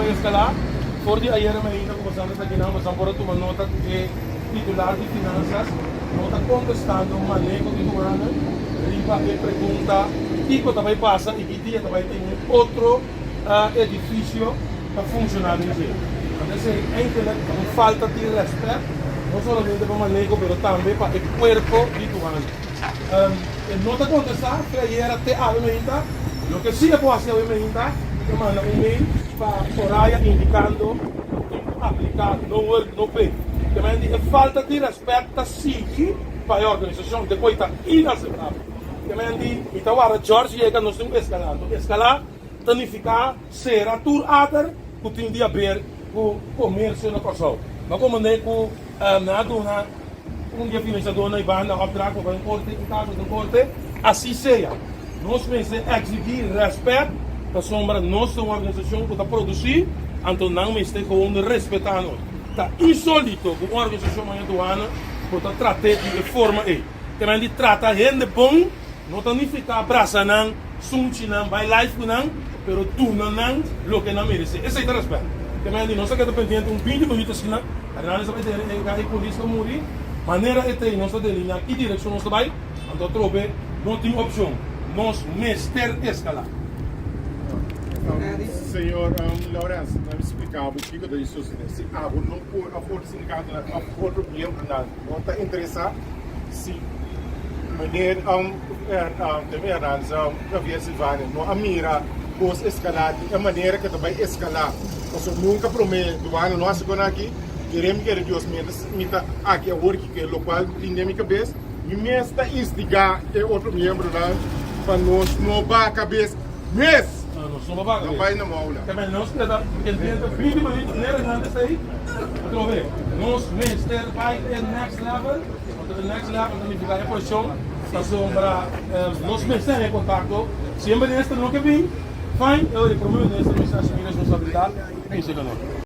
bai eskalá. For di ayera mainta ku bosan ta akinan, bosan por a tuma nota ku e titular di Finansas no ta kontestando maneho di duana riba e pregunta kiko ta bai pasa i ki dia ta bai tin un otro edifisio ta funshoná den dje. Anto esei eigenlik ta un falta di rèspèt no solamente pa maneho pero tambe pa e kuerpo di duana. E no ta kontestá fe ayera te awe mainta. Loke si e por hasi awe mainta ta manda un mail pa Soraya indikando ku tin ku apliká no work no pay. Te manda di e falta di rèspèt ta sigui pa e organisashon te koe ta inaseptabel. Te manda di mi ta warda George yega nos tin ku eskalá. Anto eskalá ta nifiká sera tur ater ku tin di haber ku komersio na Kòrsou. No komand'é ku nan a duna un di e finansiadónan na e banda opdracht pa bai un korte, un kaso den korte. Así sea, nos mester eksigí rèspèt pasobra nos ta un organisashon ku ta produsí, anto nan mester gewoon respetá nos. Ta insólito ku un organisashon manera Duana por ta trat'é di e forma ei. Te men di trata hende bon. No ta nifiká brasa nan, sunchi nan, bai live ku nan, pero duna nan loke nan meresé. Esei ta rèspèt. Te mende nos a keda pendiente un 20 minuut asina, Hernandez a bai tene e gai polis ta muri, manera e t'ei nos ta delineá ki direkshon nos ta bai, anto atrobe no tin opshon, nos mester eskalá. Señor Laurens, nan mi splika bo kiko ta di sosodé. Si abo no por aford sindikatonan òf otro miembronan no ta interesá, Si meneer Temi Hernandez Javier Silvania no a mira kos eskalá di e manera ke ta bai eskalá, pasobra nunka promé duana no hasi kon aki, kere mi kere Dios mientras mi ta aki awor ki ke lokual tin den mi kabes, mi mes ta instigá e otro miembronan pa nos no baha kabes mes! No, nos no baha kabes. No bai na moula. Kemey nos keda pendiente 20 minuut nera Hernandez ei, atrobe nos mester bai e next level. Anto e next level ta nifiká e preshon pasobra nos mester haña kontakto. Si e minister no ke bin, fine, e ora e prome minister mester asumí responsabilidat i bisa ku no.